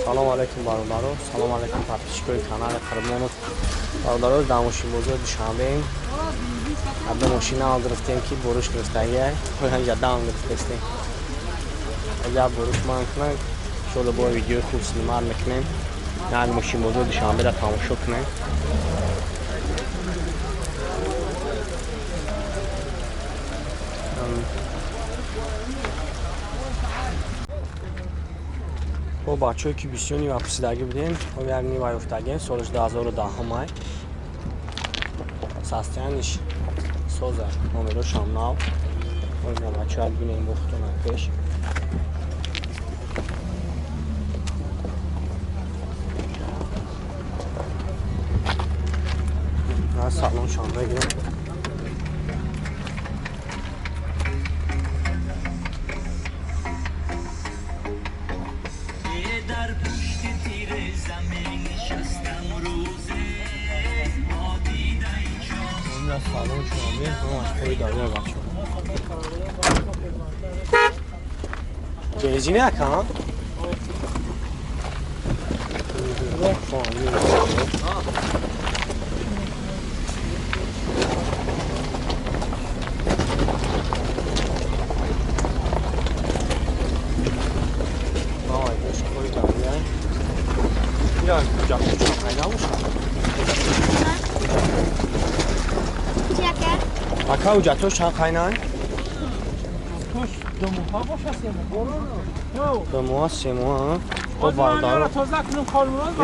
Салом алейкум бародаро, салом алейкум подписчикои канали Қурбонов. Бародаро, дар мошинбозори Душанбеем. Одна мошина гирифтем, ки боруш гирифтагия. Ҳанҷа дам гирифтестем. Агар боруш ман кунам, иншоалло бо видеои хуб снимат мекунем. Як мошинбозори Душанберо тамошо кунем. Бо бачаҳое ки бисёр нива пурсидагӣ будем, як нива ёфтагем, солаш 2010 май. Состояниш соза, номерошам нав. Мо бачаҳо бинем бохтона пеш. На салоншам бигирем. Салон шумо ҳамаш пои дарё бачо. Бензин ака? Я ака ҳуҷҷатҳош чанд қайнай? Ду моҳа боша, се моҳ. Ду моҳа, се моҳа. Хоб бародаро.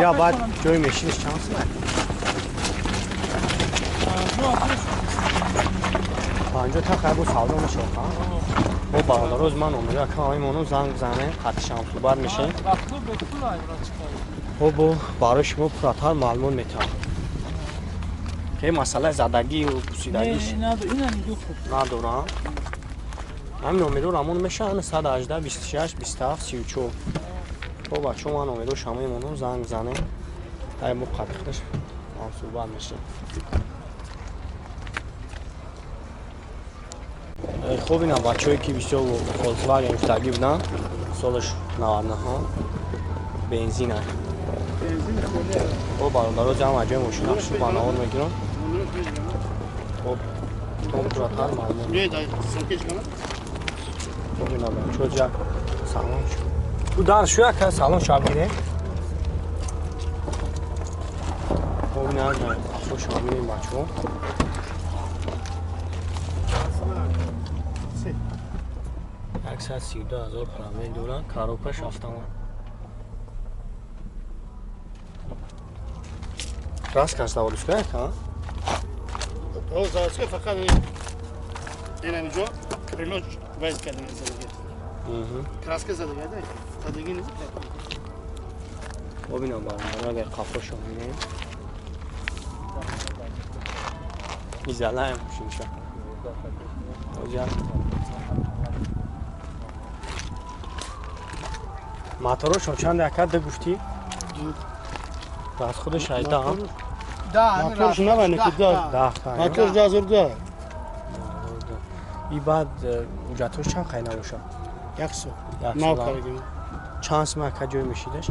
Я баъд ҷои мешиниш чанд сум? 50 та хай бо савдо мешавад. Хоб бародаро, ман номери ака ҳамону занг бизанем, қатишам суҳбат мешем. Хоб барои шумо пурратар маълумот метавам. Хе масъалаи задагию пусидагиш надорам. Ҳамин номеро рамон мешавад 118 26 27 34. Хоб бачаҳо, ман номеро шама мемонам, занг бизанем. Тай мо қатиқдаш ҳам суҳбат мешем. Хоб ина бачаҳое ки бисёр Volkswagen гуфтагӣ буданд, солаш 99 бензин ай. Хоб бародаро, ҷамъ аҷои мошина хушу ба навор мегирам. Хоб том пурратар маълумот. Хоб ина бачаҳо ҷа салон шу. Ту дар шу яка салон шаб гирем. Хоб ина хуш омадем бачаҳо. 132 000 пробег дорад, коробкаш автомат. Краскаш заводская, а? Заводская, фақат ин инҷо крыло вайз кардем задагӣ. Краска задагӣ, задагӣ нест. Бибинам бародаро, агар қафошо бинем. Изалаем мошинша. Оҷа. Моторошон чанд ака ду гуфтӣ? Аз худаш айда. Моторш навайне ки да. Моторш 2002. И баъд ҳуҷҷатҳош чанд қай набошад? Як сол. Нав кардем. Чанд сум ака ҷой мешидаш?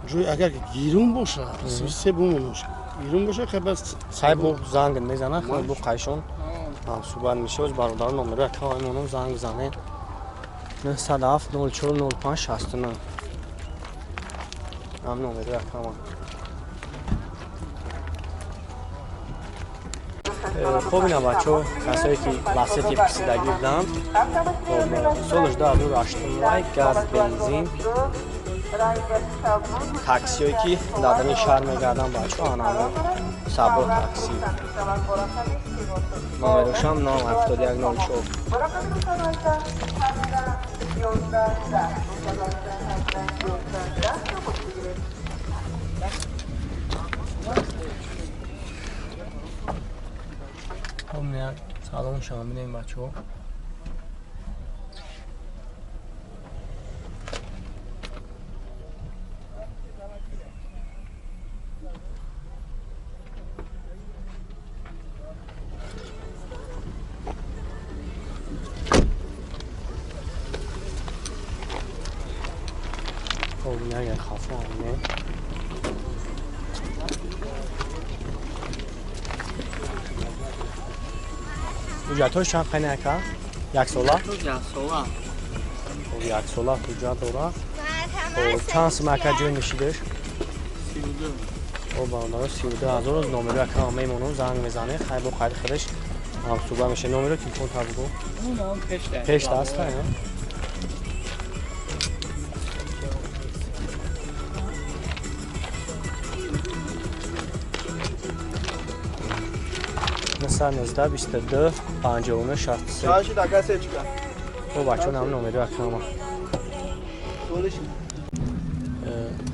Ҷой агар гирун боша, 33 бумон боша. Гирун боша, хай бас хай бо занг мезанад, хай бо қайшон ҳам суҳбат мешавад. Бародаро, номеро ака ҳамонам занг бизанед. 907 04 05 69. Ҳам номеро акама. Хоб ина бачаҳо, касое ки ласети писидагӣ буданд, солаш 2008, газ, бензин, таксиҳое ки дар даруни шаҳр мегарданд бачаҳо, анамо сабо такси. Номерошам 97104. Хоб салом шумо бинем бачаҳо. Хоб ина хафо не. Ҳуҷҷатҳош чанд қайна ака? Як сола? Як сола. Хоб як сола ҳуҷҷат дора. Хоб чанд сум ака ҷой нишидаш? 32. Хоб бародаро 32 ҳазор номеро ака мемонам занг мезане хай бо хайри худаш ҳамсӯҳбат меша. Номеро телефон та бугу. Пеш даст хай. Нисад 19 22 59 63. Чаши така сечка. Хоб бачаҳо нам номеро акама.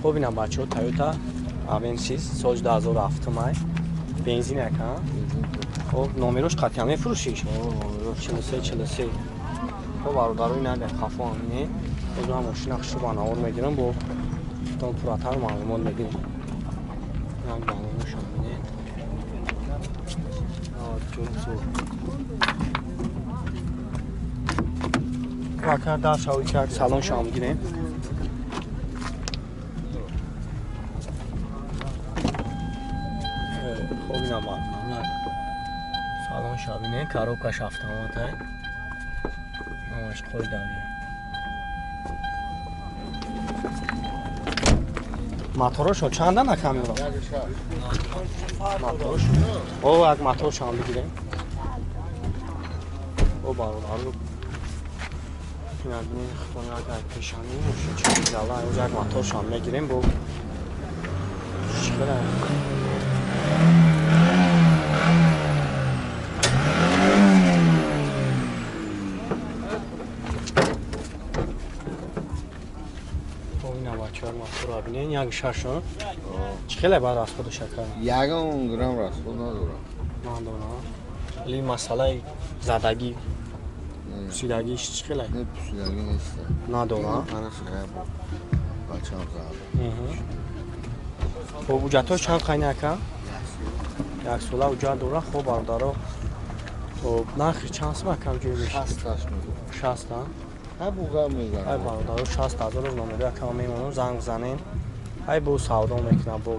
Хоб ина бачаҳо Toyota Avensis соли 2007 май. Бензин ака. Хоб номерош қатъиян мефурӯшиш? 43 43. Хоб бародаро ина агар хафо не. Боз ман мошина хушрӯ ба навор мегирам бо тон пурратар маълумот мегирем. Як балоношам бинед. Ака дар шавӣ як салон шам гирем. Хоб ина барномар. Салон шабине, коробкаш автоматай. Ҳамаш қойдавӣ. Моторошо чанда на камера? Моторош. О, як мотор шам бигирем. О, бародару. Ина бинед, худтон як пешани мошин чӣ зала, як мотор шам мегирем бо чӣ. Бинен як шашон. Чӣ хеле баъд расходу шакар? Ягон грамм расход надорам. Надорам. Ли масъалаи задагӣ, пусидагиш чӣ хеле? Не, пусидагӣ нест. Надорам. Параш ғайб. Бачам зад. Хоб ҳуҷҷатҳош чанд қайна ака? Як сола ҳуҷҷат дора. Хоб бародаро. Хоб нархи чанд сум акам ҷой мешавад? 60 мегӯ. 60 а? Ҳай буға мезанам. Ҳай бародаро 60 ҳазор номеро акам мемонам занг занем. Ҳай бо савдо мекунам бо.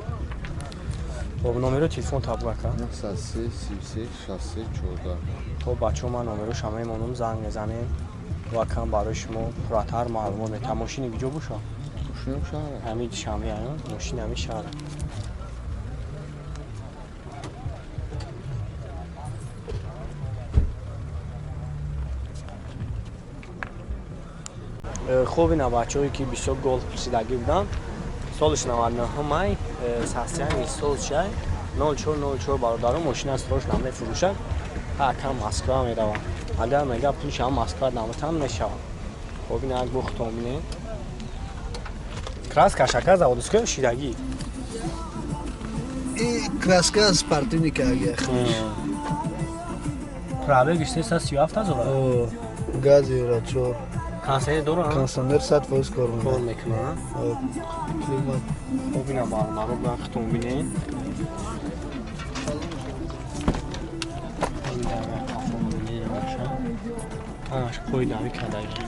Хоб номеро телефон табу ака? 903 33 63 14. Хоб бачаҳо ман номероша мемонам занг мезанем. Ва акам барои шумо пурратар маълумот метам. Мошини куҷо боша? Мошинам шаҳра. Ҳамин Душанбе аю? Мошин ҳамин шаҳра. Хоб ина бачаҳое ки бисёр гол пурсидагӣ буданд. Солиш 99 май, сасияни сол шай 0404 бародаро мошина срош намефурӯшад. Акам Москва меравад. Агар мега пулш ҳам Москва наметан мешавад. Хоб ина як бухтон бинед. Краска шака заводская шидагӣ. И краска спортивника агар. Пробег 337 ҳазор. О, газ евро 4. Консерт дора? Консерт 100% кор мекунад. Кор мекунад. Климат. Хоб ина бародаро бахтон бинед. Ҳамаш қойдавӣ кардагӣ.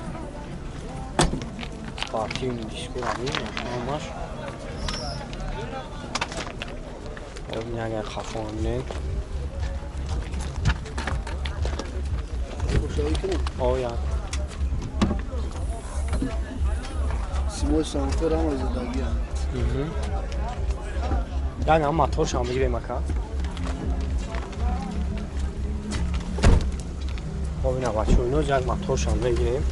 Спортивный дискура бинед, ҳамаш. Хоб ина агар хафо бинед. Оя. Симои самфер ҳама задагӣ. Як ҳам моторшам бигирем ака. Хоб ина бачаҳо ино як моторшам мегирем.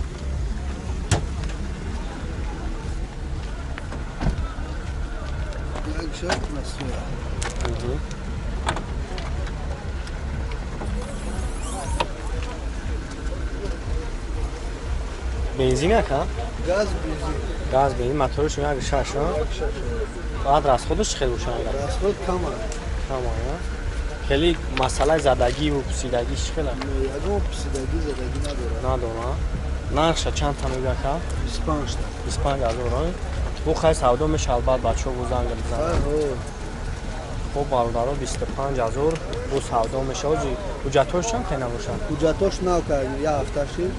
Як шарт насия. Бензин ака? Газ бензин. Газ бензин моторш як шаш, баъд расходаш чӣ хел бошад? Расход кам аст. Кам аст. Хеле масъалаи задагиву пусидагӣ чӣ хел аст? Ягон пусидагӣ задагӣ надорад. Надорад. Нархша чанд та мегӯяд ака? 25 та. 25 ҳазор. Бу хай савдо мешавад баъд бачаҳо бо занг бизананд. Хоб бародаро 25 ҳазор бу савдо мешавад. Ҳуҷҷатҳош чанд та набошад? Ҳуҷҷатҳош нав кардем, як ҳафта шид.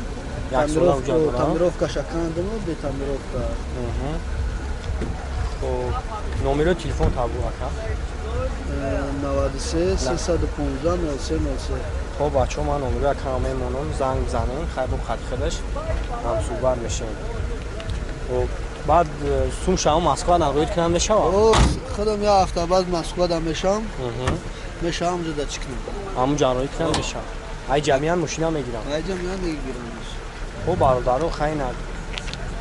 Як сола ҳуҷҷат дорад? Тонировкаша кандем, бе тонировка. Номерои телефон табу ака. 93 315 03 03. Хоб бачаҳо, ман номерои акам мемонам, занг бизанем, хай бо хати худаш ҳамсӯҳбат мешавем. Хоб баъд сум шава Москва дан роид кунам мешава? Худам як ҳафта баъд Москва дан мешавам. Мешавам ҷо да чӣ кунам? Ҳамун ҷан роид кунам мешава. Ай ҷамъият мошина мегирам. Ай ҷамъият мегирам. Хоб бародаро, хайна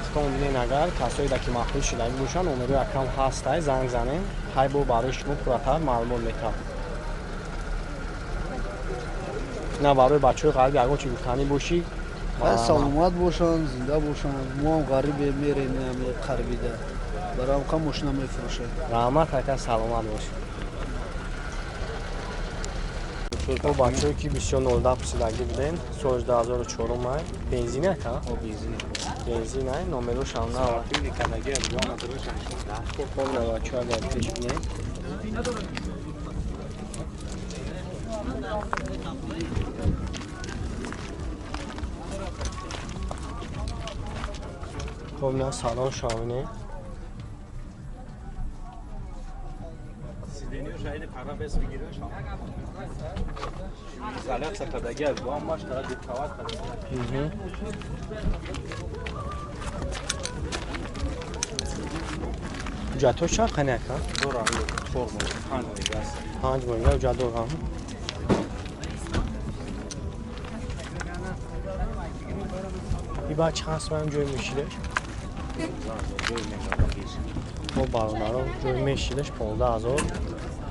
худтон бинен, агар касое да ки маъқул шудагӣ бошанд, номерои акам ҳастай, занг занем, хай бо барои шумо пурратар маълумот метавад. На барои бачаҳои ғариб ягон чи гуфтанӣ бошӣ? Саломат бошанд, зинда бошанд. Мо ҳам ғарибе мерем, қарибида барои ҳам мошина мефурӯшем. Раҳмат ака, саломат бош. Хоб бачаҳое ки бисёр нолдаҳ пурсидагӣ будем, соли 2004 май, бензин ака? Бензин ай, номерошам на. Хоб на бачаҳо, агар пеш бинем. Хоб на салон шавне. Ҳуҷҷатҳо чанд қани ака? 5 моҳ ҳуҷҷат дорам. И баъд чанд сомам ҷой мешидаш? Бо бародаро ҷой мешидаш 15 000.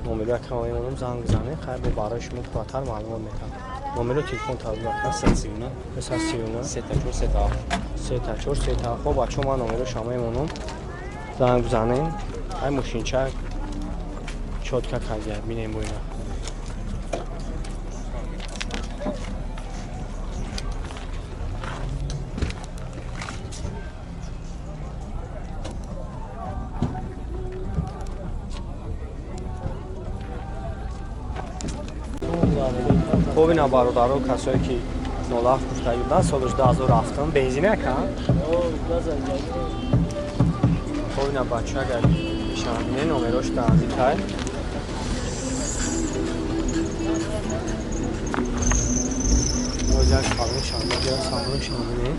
Номеро акам мемонам, занг бизанем, хайр бо барои шумо пурратар маълумот метавад. Номеро телефон табу ака? 339 339 34 37 34 37. Хоб бачаҳо, ман номеро шама мемонам, занг бизанем. Ай мошинча чётка кардия, бинем бо ина. Хоб ина бародаро, касое ки 07 гуфтагӣ буданд, соли 2007 бензин ака? Хоб ина бача, агар бишавад, номерош наздикай. Боз як салон шавад, салон шавад.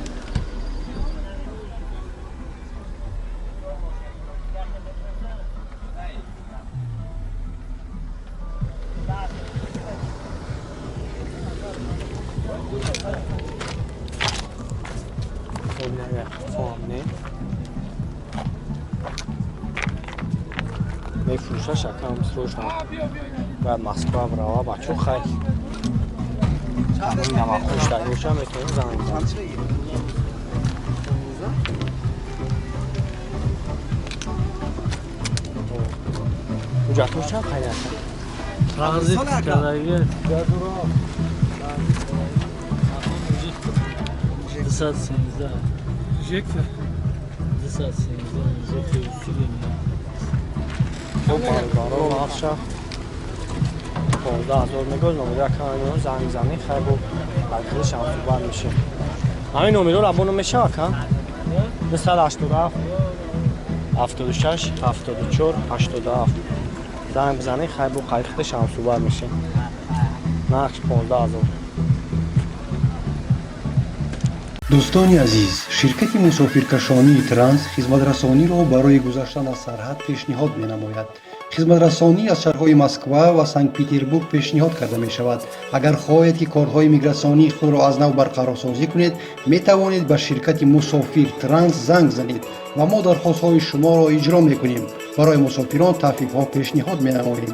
Мефурӯшаш акам, срочно бояд Москва бирава бачо. Хай намахӯшдаг боша, метавонем занг бизанем. Ҳуҷҷатҳо чанд қайд аст? Транзит кардагӣ. 213. Жекта. 213 инжектор. Хоб бародаро, нархша 15 000 мегӯяд. Номеро акам занг бизанем, хайр бо бархелиш ҳамсӯҳбат мешем. Ҳамин номеро рабоно мешава ака? 287 76 74 87 занг бизанем, хайр бо қариб ҳамсӯҳбат мешем. Нархш 15 000. Дӯстони азиз, ширкати мусофиркашонии Транс хизматрасониро барои гузаштан аз сарҳад пешниҳод менамояд. Хизматрасонӣ аз шаҳрҳои Москва ва Санкт-Петербург пешниҳод карда мешавад. Агар хоҳед, ки корҳои мигратсионии худро аз нав барқарорсозӣ кунед, метавонед ба ширкати Мусофир Транс занг занед ва мо дархостҳои шуморо иҷро мекунем. Барои мусофирон тахфифҳо пешниҳод менамоем.